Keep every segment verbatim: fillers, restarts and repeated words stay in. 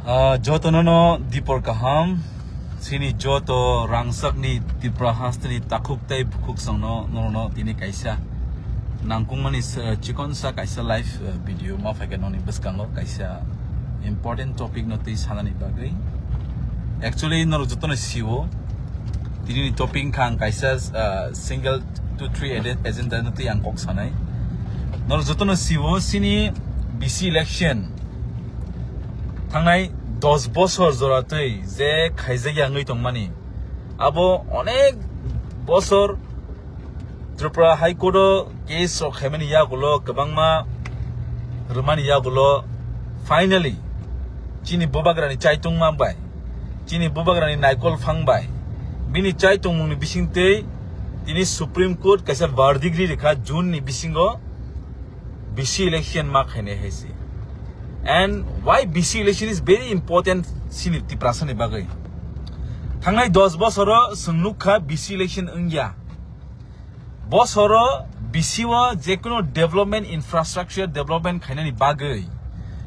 Ah, jotono no dipor kaham, chini joto rangchakni Tripura hasteni takhuk tei bukhuk songno norokno tini kaisa nangkukmani se-, chikonsa kaisa live, eh, video ma phaikha nokni bwskango kaisa important topic no twi sanani bagwi. Actually, norok jotono sio, tini ni topic wngkha ang kaisa, ah, single to three ede-, agenda no twi ang kok sanai. Norok jotono sio, chini B C election thangnai dos bosor jora twi je khaijak ya wngwi tongmani, abo onek bosor Tripura High Court o case rok khaimani yagulo, kwbangma rwmani yagulo, finally chini bubagrani chaitungma bai, chini bubagrani naikol phang bai, bini chaitongmungni bisingtwi tini Supreme Court kaisa verdict ri rikha June ni bisingo B C election ma khainai hai se. And why B C election is very important chini Tiprasani bagwi? Thangnai dos bosoro chwng nukha B C election wngya. Bosoro B C o jekunu development, infrastructure development khainani bagwi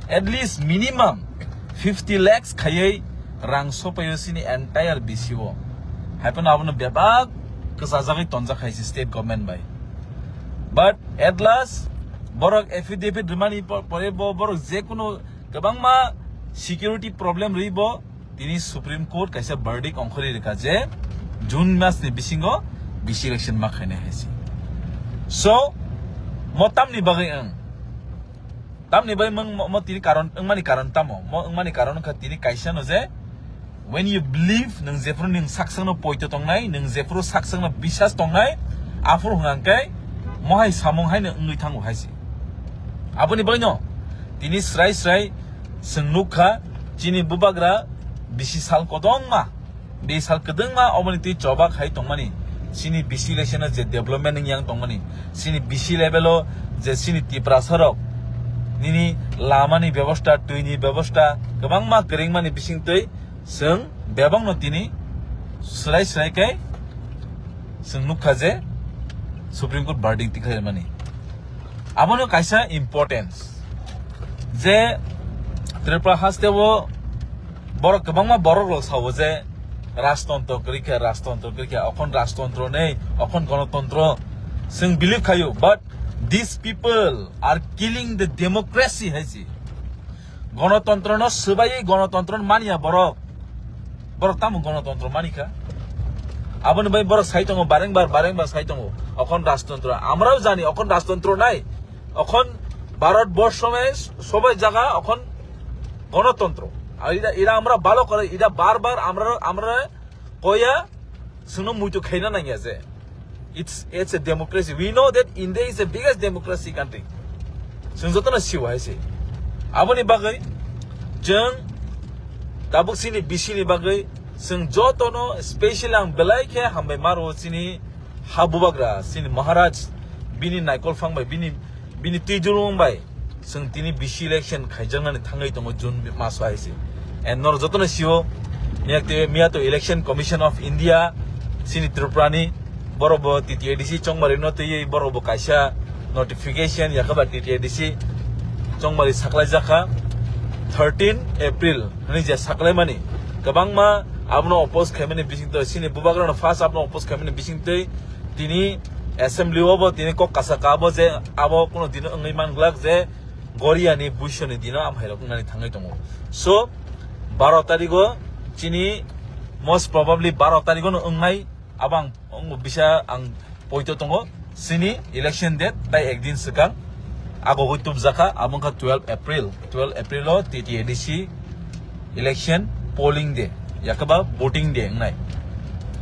at least minimum fifty lakhs khaiwi rang sopaio chini entire B C o. Haiphano abono bebak kwchajagwi tonjak hai se state government bai. But at last, borok affidavit rwmani po-, pore bo borok jekunu kwbangma security problem rwi bo tini Supreme Court kaisa verdict ongkhorwi rikha je June mas ni bisingo B C election ma khainai hai se. So, mo tamni bagwi wng? Tamni bagwi mung-, mo, mo tini karon, wngmani karon tamo? Mo wngmani karon wngkha tini kaisa no je, when you believe, nwng jephru nwng saksakno poito tongnai, nwng jephru saksakno bisas tongnai, aphuru hwnkhe mohai samung haino wngwi thango hai se. Aboni bagwino tini srai srai chwng nukha, chini bubagra bisi sal kodongma, bisi sal kwdwngma oboni twi choba khai tongmani, chini B C election o je development wng yang tongmani, chini B C level o je chini Tiprasa rok nini lamani bebosta, twini bebosta, kwbangma kwrwngmani bisingtwi chwng bebakno tini swlai swlai khe chwng nukha je Supreme Court verdict tikhlaimani. Abono kaisa importance je Tripura hasteo borok kwbangma borok rok sao je rajtontro kwrwi kha, rajtontro kwrwi kha, okhon rajtontro nei, okhon gonotontro. Chwng believe khaio, but these people are killing the democracy hai se. Gonotontro no swbaiwi gonotontro no manya borok. Borok tamo gonotontro mani kha? Aboni bai borok sai tongo, barengbar, barengbar sai tongo. Okhon rajtontro. Amrao jani okhon rajtontro nai. Okhon Bharat borsho me sobai jaga okhon gonotontro. Ar ida, ida amra balo kore, ida bar bar amra, amra koya, chwngno muitu khaina nangya je. It's, it's a democracy. We know that India is the biggest democracy country. Chwng jotono sio hai se. Aboni bagwi chwng tabuk chini B C ni bagwi chwng jotono special ang belai khe hambai maro chini ha bubagra, chini Maharaj, bini naikol phang bai, bini, bini twijlung bai. Chwng tini B C election khaijaknani thangwi tongo June maso hai se. And norok jotono sio, miya twi, miya to Election Commission of India, chini Tripura ni, borok bo T T A D C chongmari no twiwi borok bo kaisa notification yakaba T T A D C chongmari saklai jakha thirteen April hwnwi je saklai mani. Kwbangma abono oppose khaimani bisingtwi, chini bubagrano first abono oppose khaimani bisingtwi tini assembly o bo tini kok kasa ka bo je abo kuno dino wngwi man glak je Goria ni buisoni dino amhairok wngnani thangwi tongo. So, baro tarigo chini most probably baro tarigo no wngnai, abo ang, ang bisa ang poito tongo. Chini election date tai ekdin swkang agogwi tubjakha, abo wngkha twelve April. Twelve April o T T A D C election polling day, yakaba voting day wngnai.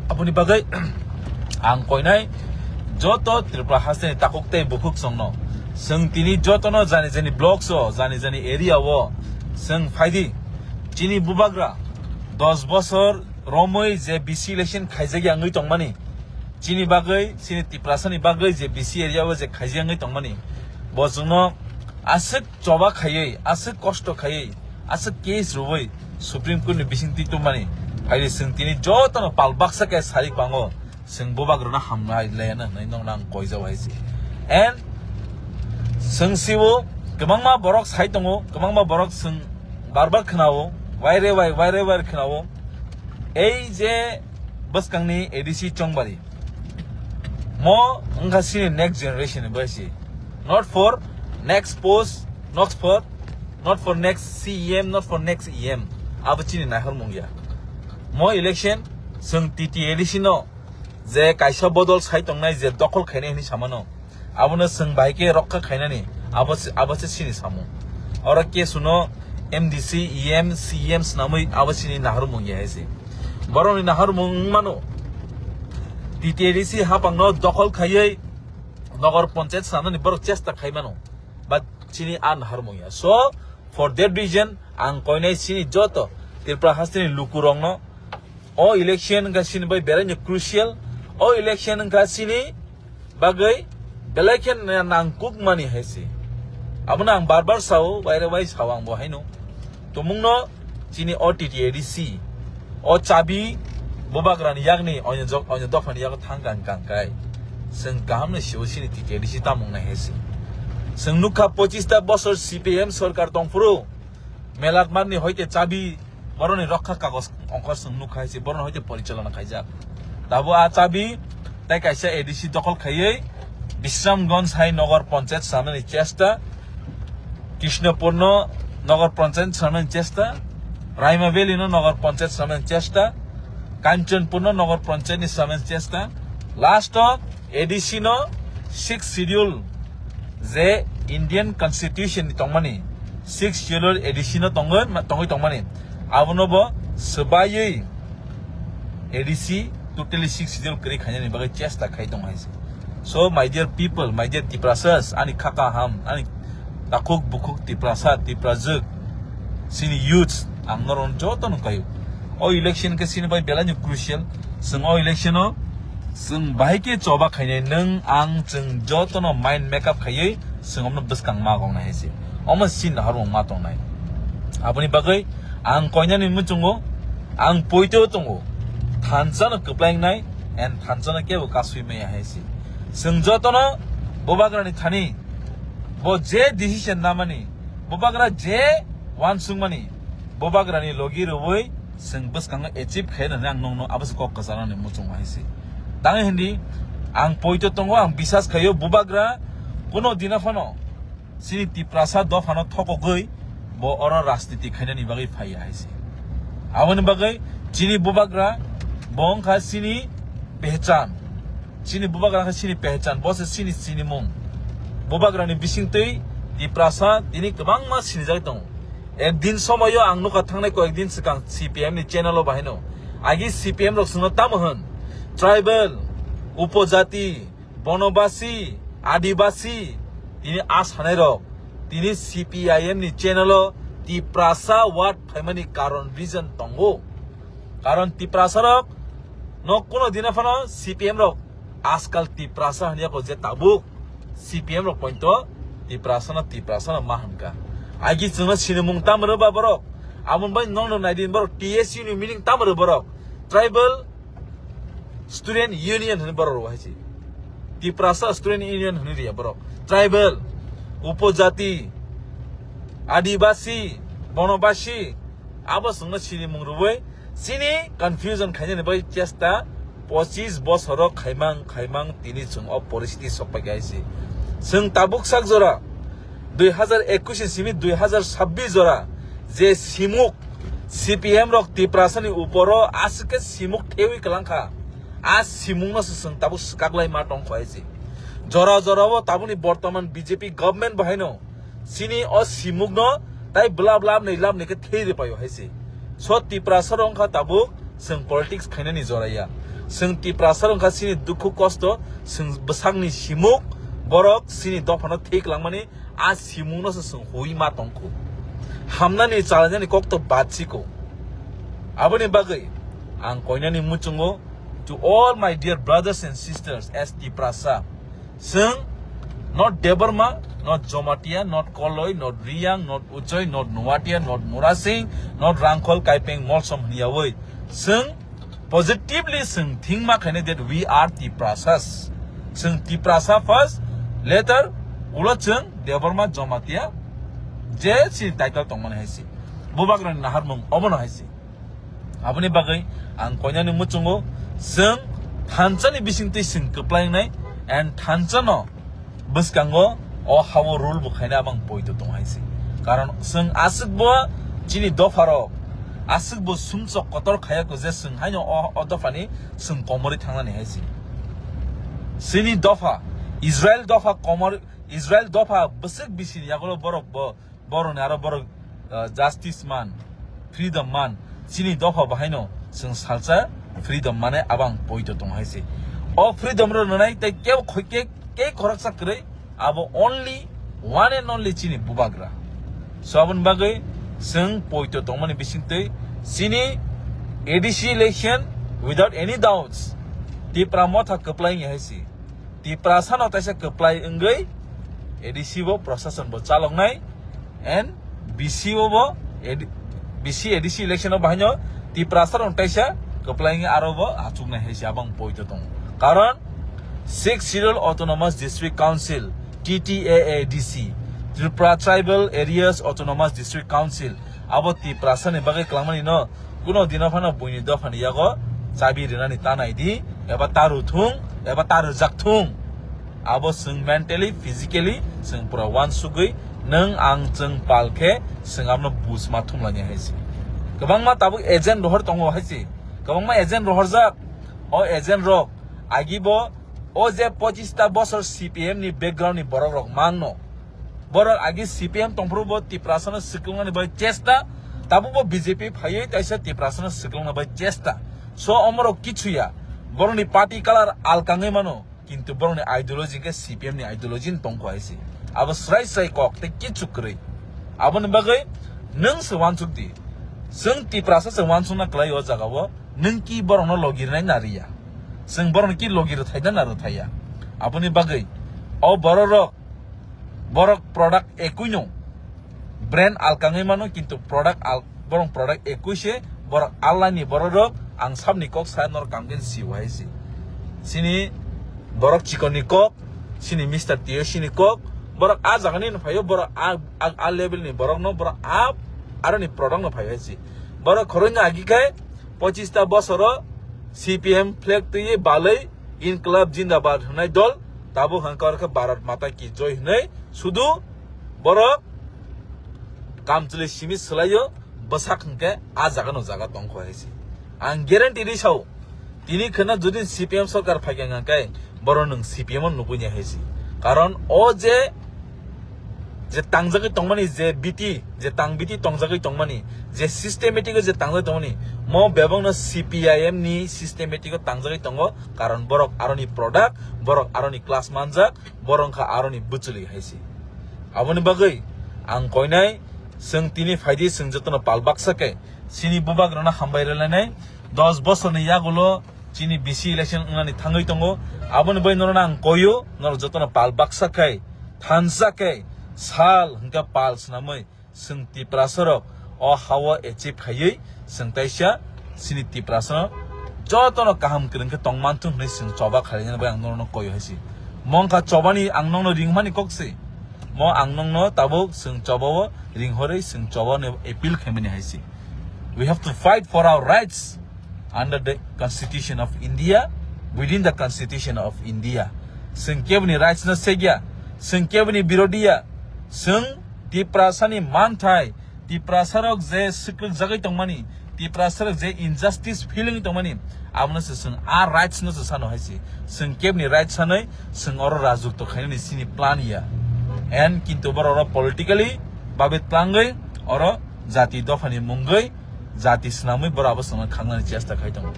Aboni bagwi ang koinai joto Tripura hasteni takhuk tei bukhuk songno, chwng tini jotono jani jani blocks o, jani jani area o chwng phaidi. Chini bubagra dos bosor romwi je B C election khaijak ya wngwi tongmani, chini bagwi, chini Tiprasani bagwi je B C area o je khaijak wngwi tongmani, bo chwngno aswk choba khaiwi, aswk kosto khaiwi, aswk case rwui Supreme Court ni bising twi tongmani, phaidi chwng tini jotono pal baksa khe sarik bango, chwng bubagrano hamnai laiano hwnwi nokno ang koijao hai se. And chwng sio kwbangma borok sai tongo, kwbangma borok chwng bar bar khwnao, Waire wai, waire wai khwnao. Ei je bwskangni A D C Chongbari. Mo wngkha chini next generation ni baisi. Not for next post, not for, not for next C E M, not for next E M. Abo chini naharmung ya. Mo election, chwng T T A D C no je kaisa bodol sai tongnai, je dokhol khainai hinwi samano. Abono chwng bai khe rokha khainani, abo se, abo se chini samung. Oro kesuno M D C, E M, C E M swnamwi abo chini naharmung ya hai se. Borokni naharmung wng mano. T T A D C hapangno dokhol khaiwi nogor panchayat swnamnani borok chesta khai mano. But chini a naharmung ya. So, for that reason, ang koinai chini joto Tripura hasteni lukurokno o election wngkha chini bai belaino crucial. O election wngkha chini bagwi belai khe na-, nangkukmani hai se. Abono ang bar bar sao, waire wai sao ang bo haino. Tumungno chini o T T A D C, o chabi bubagrani yakni onyo jok-, onyo dophani yago thang kang kang kai. Chwng kaham no sio chini T T A D C tamung nai hai se. Chwng nukha pochista bosor C P M sorkar tongphuru, Melat Marni hoite chabi boroni rokha kagos ongkhor chwng nukha hai se, boroni hoite porichalona khaijak. Tabo a chabi tai kaisa A D C dokhol khaiwi Bisramganj hai nogor panchayat swnamnani chesta, Krishnapurno nogor panchayat swnamnani chesta, Raima Valley no nogor panchayat swnamnani chesta, Kanchanpurno nogor panchayatni swnamnani chesta, last o A D C no sixth schedule je Indian Constitution ni tongmani, sixth schedule A D C no tongwi, tongwi tongmani, abono bo swbaiwi A D C totally sixth schedule kwrwi khainani bagwi chesta khai tong hai se. So, my dear people, my dear Tiprasas, ani kha kaham, ani takhuk bukhuk Tiprasa, Tiprajwk, chini youths, ang norok joto no kaio. O election khe chini bai belai no crucial. Chwng o election o chwng bahai khe choba khainai, nwng ang chwng joto no mind make up khaiwi chwng omno bwskang ma gong nai hai se. Omo sin naharmung ma tong nai. Aboni bagwi ang koinani muchungo, ang poito tongo, thansa no kwplai wngnai, and thansa no kebo kasui maya hai se. Chwng joto no bubagrani thani bo je decision namani, bubagra je uansukmani, bubagrani logi rwui chwng bwskango achieve khai rwna ang nokno abo se kok kwcharnani muchungo hai se. Tang hindi ang poito tongo, ang bisas khaio bubagra kuno dina phano chini Tiprasa dophano thokogwi bo oro rajniti khainani bagwi phaiya hai se. Aboni bagwi chini bubagra bo wngkha chini pehchan. Chini bubagra khe chini pehchan, bo se chini sinimung. Bubagrani bisingtwi Tiprasa tini kwbangma sinijak tongo. Ekdin somoio ang nukha thangnai koyekdin swkang C P M ni channel o bahaino. Agi C P M rok swngno tamo hwn? Tribal, upojati, bonobasi, adibasi, tini a sanai rok. Tini C P I M ni channel o Tiprasa word phaimani karon reason tongo. Karon Tiprasa rok no kuno dina phano C P M rok Ajkal Tiprasa hwnwi ako je tabuk C P M rok pointo Tiprasa no, Tiprasa no ma hwnka. Agi chwngno sinimung tamo rwba borok? Aboni bai nokno naidi borok T S U ni meaning tamo rw borok? Tribal Student Union hwnwi borok rw hai se. Tiprasa Student Union hwnwi riya borok. Tribal, upojati, adibasi, bonobasi, abo chwngno sinimung rwui chini confusion khainani bai chesta pochis bosoro khaimang khaimang tini chwng o poristiti sokpaikha hai se. Chwng tabuk sak jora dui hazar ekush ni simi dui hazar sabbish jora je simuk C P M rok Tiprasani uporo aswk khe simuk thewi kwlangkha. A simungno se chwng tabuk swkaklai ma tongkha hai se. Jora jora o tabukni bortoman B J P government bo haino chini o simukno tai bla bla mwnwi lamni khe thei rwpaio hai se. So Tiprasa rok wngkha tabuk chwng politics khainani jora ya. Chwng Tiprasa rok wngkha chini dukhu kosto, chwng bwsakni simuk, borok chini dophano thei kwlangmani a simungno se chwng hui ma tongkhu. Hamnani chalainani kok to bad siko. Aboni bagwi ang koinani muchungo to all my dear brothers and sisters as Tiprasa. Chwng not Debbarma, not Jomatia, not Koloi, not Riyang, not Uchoi, not Nuatia, not Murasing, not Rangkhol, Kaipeng, Molsom hwnyawi. Chwng positively chwng think ma khainai that we are Tiprasas. Chwng Tiprasa first, later ulo chwng Debbarma, Jomatia, je chini title tongmani hai se. Bubagrani naharmung obono hai se. Aboni bagwi ang koinani muchungo, chwng thansa ni bisingtwi chwng kwplai wngnai, and thansa no bwskango o hao rule bo khaina abang poito tong hai se. Karon chwng aswk bo chini dopha rok aswk bo sumsok kotor khaya ko je chwng haino o, o dopha ni chwng komorwi thangnani hai se. Chini dopha, Israel dopha komor, Israel dopha bwswk bisini yagulo borok bo, borokni aro borok, uh, justice man, freedom man, chini dopha bahaino chwng salsa freedom mane abang poito tong hai se. O freedom ro nwnai tei kebo khoi ke, ke khoroksa kwrwi, abo only, one and only chini bubagra. So aboni bagwi chwng poito tongmani bisingtwi chini A D C election without any doubts Tipra Motha kwplai wngya hai se. Tiprasa no taisa kwplai wngwi A D C bo, prosason bo chaloknai, and B C O bo, A D, B C A D C election o bahaino Tiprasa rok taisa kwplai wngwi aro bo achuknai hai se abang poito tongo. Karon Sixth Schedule Autonomous District Council, T T A A D C, Tripura Tribal Areas Autonomous District Council, abo Tiprasa ni bagwi kwlangmani no kuno dino phano buini dophani yago chabi rinani ta nai di, eba ta rw thung, eba ta rwjak thung. Abo chwng mentally, physically chwng pura wansugwi, nwng ang chwng pal khe chwng abono buj ma thumlani hai se. Kwbangma tabuk agent rohor tongo hai se. Kwbangma agent rohorjak. O agent rok agi bo o je pochista bosor C P M ni background ni borok rok mangno. Borok agi C P M tongphuru bo Tiprasano swkwngnani bai chesta, tabuk bo B J P phaiwi taisa Tiprasano swkwngnani bai chesta. So omorok kichu ya, borokni party colour alkangwi mano, kintu borokni ideology khe C P M ni ideology ni tongkho hai se. Abo srai srai kok tei kichu kwrwi. Aboni bagwi nwng se wansuk di. Chwng Tiprasa se wansukna kwlai o jaga o, nwng ki borokno logi rwnai na rwya? Chwng borokno ki logi rwthai na na rwthaiya? Aboni bagwi o borok rok, borok product ekui no brand alkangwi mano, kintu product al, borok product ekui se, borok alani borok rok ang sabni kok sa norok kamgen si wahai si. Sini borok chikon ni kok, sini Mister T S C ni kok, borok a jaga ni no phaio, borok a, a, a level ni borok no, borok a, aro ni product no phaio hai si. Borok khoroi no agi khai pochista bosoro C P M flag twi balai Inklab Jindabad hwnai dol tabuk hwnkha khe Bharat Mata Ki Joi hwnwi sudu borok kamchwlwi simi swlaio, bwsak hwnkhe a jaga no jaga tongkho hai se. Ang guarantee ri sao, tini khwna jodi C P M sorkar phaikha hwnkhe borok nwng C P M o nugui ya hai se. Karon o je je tangjagwi tongmani, je biti, je tang biti tongjagwi tongmani, je systematic o je tangjagwi tongmani, mo bebakno C P I M ni systematic o tangjagwi tongo, karon borok aroni product, borok aroni class manjak, borok wngkha aroni bwchwlwi hai se. Aboni bagwi ang koinai, chwng tini phaidi, chwng jotono pal baksa khe, chini bubagrano hambai rwlainai, dos bosorni yagulo, chini B C election wngnani thangwi tongo. Aboni bai norokno ang koio, norok jotono pal baksa khai, thansa khai, sal hwnkhe pal swnamwi, chwng Tiprasa rok o hao achieve khaiwi, chwng taisa chini Tiprasa no jotono kaham kwrwng khe tong manthung hwnwi chwng choba khlainani bai ang norokno koio hai se. Mongkha chobani ang nokno ringmani kok se. Mo ang nokno tabuk chwng chobao ringhorwi chwng chobano appeal khaimani hai se. We have to fight for our rights under the Constitution of India, within the Constitution of India. Chwng keboni rights no segya, chwng keboni birodiya, chwng Tiprasani manthai, Tiprasarok je siklwk jagwi tongmani, Tiprasarok je injustice feeling tongmani, abono se chwng a rights no se sano hai se. Chwng keboni rights sanai, chwng oro rajukto khainani sini plan ya. And kintu borok oro politically babit plangwi oro jati dophani mungwi jati swnamwi borok abo chwngno khangnani chesta khai tongo.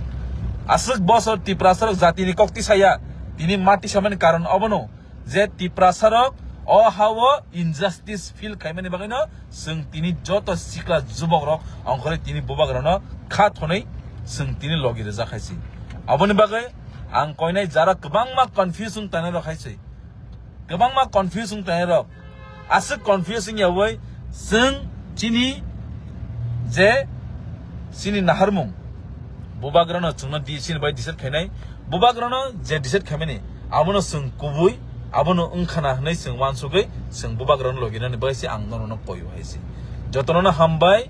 Aswk bosor Tiprasarok jatini kok tisaya, tini ma tisamani karon obono je Tiprasarok o hao injustice feel khaimani bagwino chwng tini joto sikla jubokrok ongkhorwi tini bubagrano kha thonwi chwng tini logi rijak hai se. Aboni bagwi ang koinai jara kwbangma confuse wng tongnai rok hai se. Kwbangma confuse wng tongnai rok. Aswk confuse wng yawi chwng chini je chini naharmung bubagrano chwngno di, chini bai decide khainai. Bubagrano je decide khaimani abono chwng kubui, abono wngkhana hwnwi chwng wansugwi chwng bubagrano loginani bai se ang norokno koyo hai se. Jotono no hambai,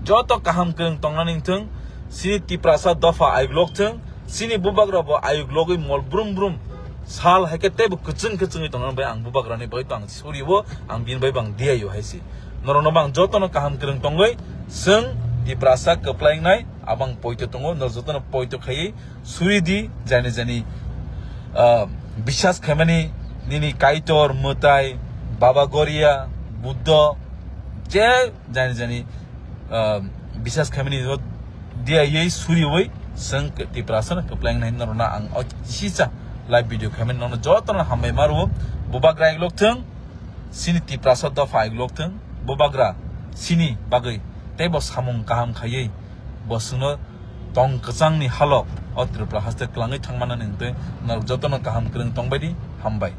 joto kaham kwrwng tongnani wngthwng, chini Tiprasa dopha ayuk lok thwng, chini bubagra bo ayuk logwi mol brum brum sal hai khe teibo kwchwng kwchwngwi tongnani bai ang bubagrani bai to ang suri o, ang bini bai bo ang diyaio hai se. Norokno bo ang jotono kaham kwrwng tongwi, chwng Tiprasa kwplai wngnai, abo ang poito tongo, norok jotono poito khaiwi suri di, jani jani, ah, biswas khaimani nini Kaitor, Mwtai, Baba Goria, Buddho, je jani jani, ah, biswas khaimani o diyaiyei suriwi chwng Tiprasano kwplai wngnai norokno ang o kisa live video khaimani norokno jotono hambai ma rwo. Bubagra ayuk lok thwng, chini Tiprasa dopha ayuk lok thwng, bubagra chini bagwi teibo samung kaham khaiwi bo chwngno tong kwchangni halok o Tripura haste kwlangwi thangmani wngtwi norok jotono kaham kwrwng tongbai di, hambai.